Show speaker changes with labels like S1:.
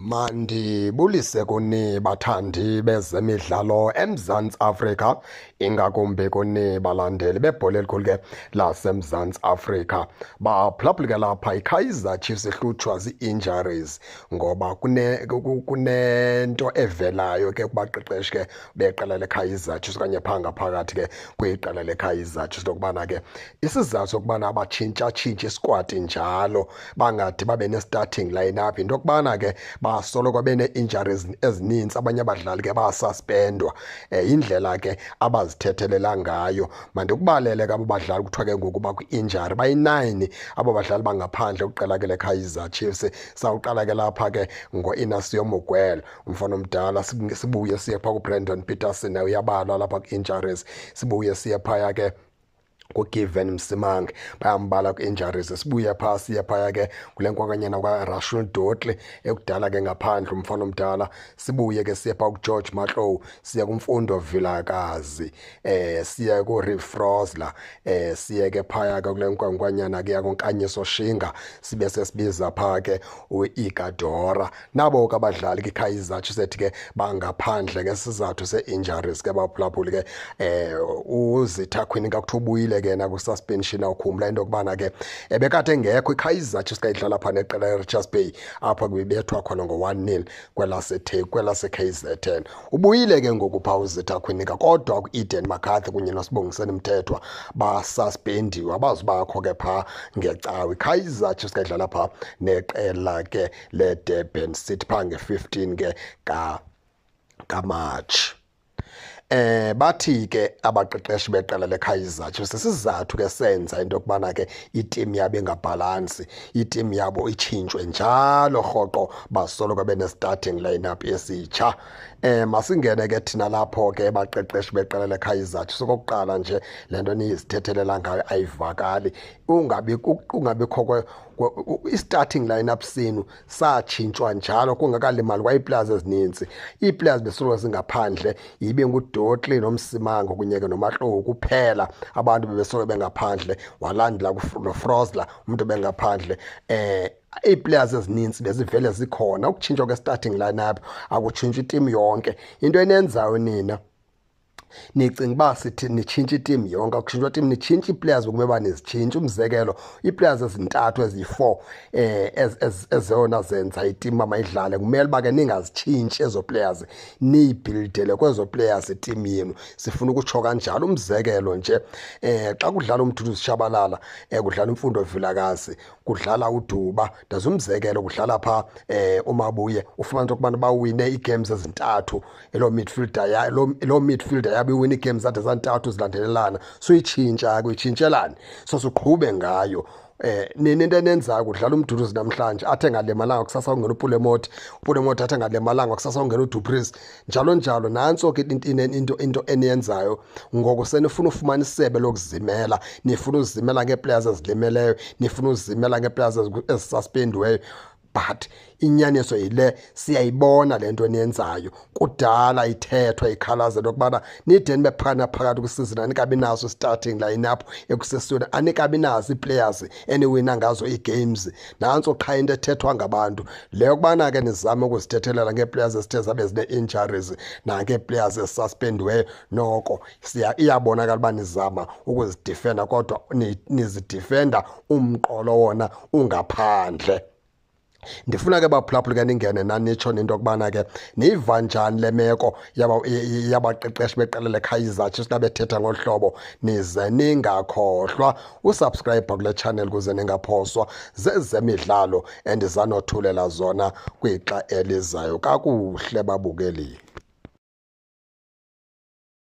S1: Mandibulise kuni bathandi bezemidlalo eMzantsi Afrika, ingakumbi kuni balandeli bebhola elikhulu ke laseMzantsi Afrika. Baphulaphuli ke lapha, iKaizer Chiefs ihlutshwa zii-injuries ngoba kunento evelayo ke kubaqeqeshi ke beqela leKaizer Chiefs okanye phaa ngaphakathi ke kwiqela leKaizer Chiefs lokubana ke isizathu sokubana batshintshatshintshe isikwati njalo, bangade babe ne-starting line-up, yinto yokubana ke basoloko bene-injuries ezininzi, abanye abadlali ke basuspendwa. Yindlela ke abazithethelela ngayo. Mandikubalele ke abo badlali kuthiwa ke ngoku bakwi-injury, bayi-9 abo badlali bangaphandle kwiqela ke leKaizer Chiefs. Sawuqala ke lapha ke ngo-Inacio Miguel, umfana omdala, sibuye siye phaa kuBrandon Petersen, naye uyabalwa lapha kwi-injuries. Sibuye siye phaya ke kuGiven Msimang, bayambala kwi-injuries. Sibuye phaa siye phaya ke kule nkwankanyana kwaRushwin Dortley, ekudala ke ngaphandle umfana omdala. Sibuye ke siye phaa kuGeorge Matlou, siye kuMfundo Vilakazi, siye kuReeve Frosler, siye ke phaya ke kule nkwankwanyana ke yakuNkanyiso Shinga, sibe sesibiza phaa ke uIgadora. Nabo ke abadlali ke iKaizer Chiefs ethi ke bangaphandle ngesizathu se-injuries ke baphulaphuli ke. UZitha Kwinika kuthiwa ubuyile ke naku-suspension. Awukhumbula into yokubana ke ebekade engekho iKaizer Chiefs xa idlala phaa neqela leRichards Bay, apho kubebethwa khona ngo-1-0 kwelase-KZN. Ubuyile ke ngoku phaa uZitha Kwinika, kodwa u-Eden McCarthy kunye noSibongiseni Mthethwa basuspendiwe, abazubakho ke phaa ngeCawe iKaizer Chiefs xa idlala phaa neqela ke leDurban City phaa nge-15 ke kaMatshi. Bathi ke abaqeqeshi beqela leKaizer Chiefs sisizathu ke senza into yokubana ke iteam yabo ingabhalansi, iteam yabo itshintshwe njalo rhoqo, basoloko bene-starting lineup esitsha. Masingene ke thina lapho ke baqeqeshi beqela leKaizer Chiefs. Okokuqala nje, le nto nizithethelela ngayo ayivakali. Ungabikho i-starting lineup senu satshintshwa njalo kungakalimali kwa ii-players ezininzi. Ii-players besoloko zingaphandle, ibe nguDortley noMsimango kunye ke noMatlou kuphela abantu bebesoloko bengaphandle, walandela noFrosler umntu bengaphandle. Ii-players ezininzi bezivele zikhona. Ukutshintshwa kwe-starting lineup akutshintshi iteam yonke. Into enenzayo nina, nicinga uba sithi nitshintshe iteam yonke, akutshintshwa team, nitshintshe ii-players bekumele uba nizitshintshe. Umzekelo, ii-players ezintathu eziyi-4 ezona zenza iteam uba mayidlale, kumele uba ke ningazitshintshi ezo players, niyibhildele kwezo players iteam yenu. Sifuna ukutsho kanjalo. Umzekelo nje, xa kudlala uMduduzi Shabalala, kudlala uMfundo Vilakazi, kudlala uDuba, ndazi umzekelo, kudlala phaa uMabuye, ufumana into yokubana bawine ii-games ezintathu, loo midfielder ya loo midfielder yabo iwine ii-games zade zantathu zilandelelana. Suyitshintsha ke, uyitshintshelani? So siqhube ngayo. Nini into enenzayo, kudlala uMduduzi namhlanje, athe engalimalanga kusasa kungena uPule Mmodi, uPule Mmodi athe engalimalanga kusasa kungena uDu Preez, njalo njalo. Nantso ke into eniyenzayo ngoku. Senifuna ufumana isebe lokuzimela, nifuna uzimela ngee-players ezilimeleyo, nifuna uzimela ngee-players ezisuspendiweyo, but inyaniso yile, siyayibona le nto eniyenzayo. Kudala ithethwa, ikhalazelwa ukubana nide nibe phana phakathi kwisizini anikabi naso starting lineup ekusesweni, anikabi nazo ii-players eniwina ngazo ii-games. Nantso qha into ethethwa ngabantu le yokubana ke nizame ukuzithethelela ngee-players ezithe zabe zine-injuries nangee-players ezisuspendiweyo. Noko iyabonakala uba nizama ukuzidifenda, kodwa nizidifenda umqolo wona ungaphandle. Ndifuna ke baphulaphuli ke ningene nanitsho nento yokubana ke niyiva njani le meko yabaqeqeshi beqela leKaizer Chiefs xa bethetha ngolu hlobo. Nize ningakhohlwa usubscribe kule channel ukuze ningaphoswa zezemidlalo endizanothulela zona kwixa elizayo. Kakuhle babukeli.